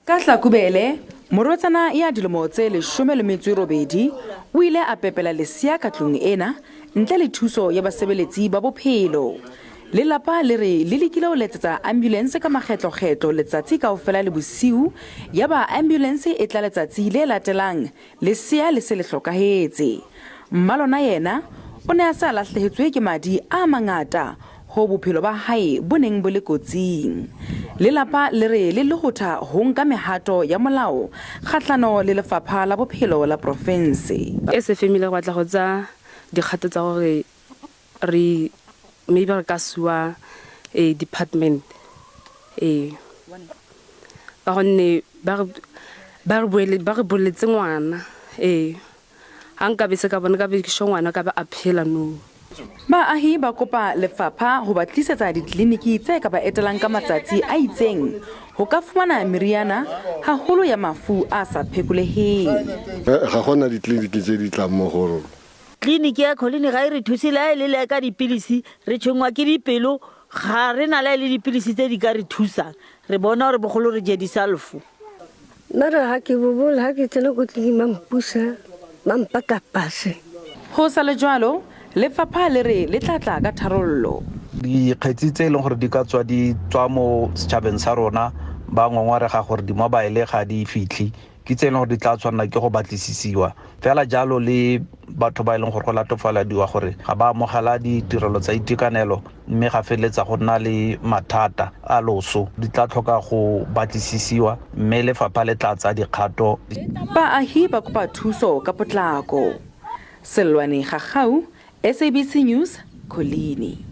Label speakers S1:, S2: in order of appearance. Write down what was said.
S1: Ka Hlakubele, morwetsana ya dilemo tse 18 o ile a pepela lesea ka tlung ena ntle le thuso ya basebeletsi ba bophelo. Lelapa le re le lekile ho letsetsa ambulense ka makgetlokgetlo letsatsi kaofela le bosiu, yaba ambulense e tla letsatsi le latelang Lesea le se le hlokahetse. Mmalona yena o ne a se a lahlehetswe ke madi a mangata hoo bophelo ba hae bo neng bo le kotsing. Lelapa le re le lohotha ho nka mehato ya molao kgahlano le Lefapha la Bophelo la profense.
S2: As a family re batla go tsaya dikgato tsa gore re maybe re ka sua a department ee ka gonne ba re ba re boele ba re boletse ngwana ee ga nka be se ka bone ka be ke sure ngwana ka be a phela nou.
S1: Baahi ba kopa lefapha ho ba tlisetsa ditleliniki tse ka ba etelang ka matsatsi a itseng ho ka fumana meriana haholo ya mafu a sa phekoleheng.
S3: Ga gona ditleliniki tse di tlang mo go rona.
S4: Tleliniki ya Coligny ga e re thuse le ha e le le ka dipilisi, re tshwenngwa ke dipelo, ga re na le ha e le dipilisi tse di ka re thusang. Re bona gore bogolo re je disalfo.
S5: Mara ha ke bobola, ha ke tsena ko tleliniking ba mpusa, ba mpaka pase.
S1: Ho sa le jwalo, lefapha le re le tla tla ka tharollo.
S6: Dikgetsi tse e leng gore di ka tswa di tswa mo setšhabeng sa rona ba ngongorega gore di-mobile ga di fitlhe ke tse e leng gore di tla tshwanela ke go batlisisiwa fela jalo le batho ba e leng gore go latofaladiwa gore ga ba amogela ditirelo tsa itekanelo mme ga feleletsa go nna le mathata a loso di tla tlhoka go batlisisiwa mme lefapha le tla tsaya dikgato.
S1: Baahi ba kopa thuso ka potlako. Sellwane Gagau, SABC News, Coligny.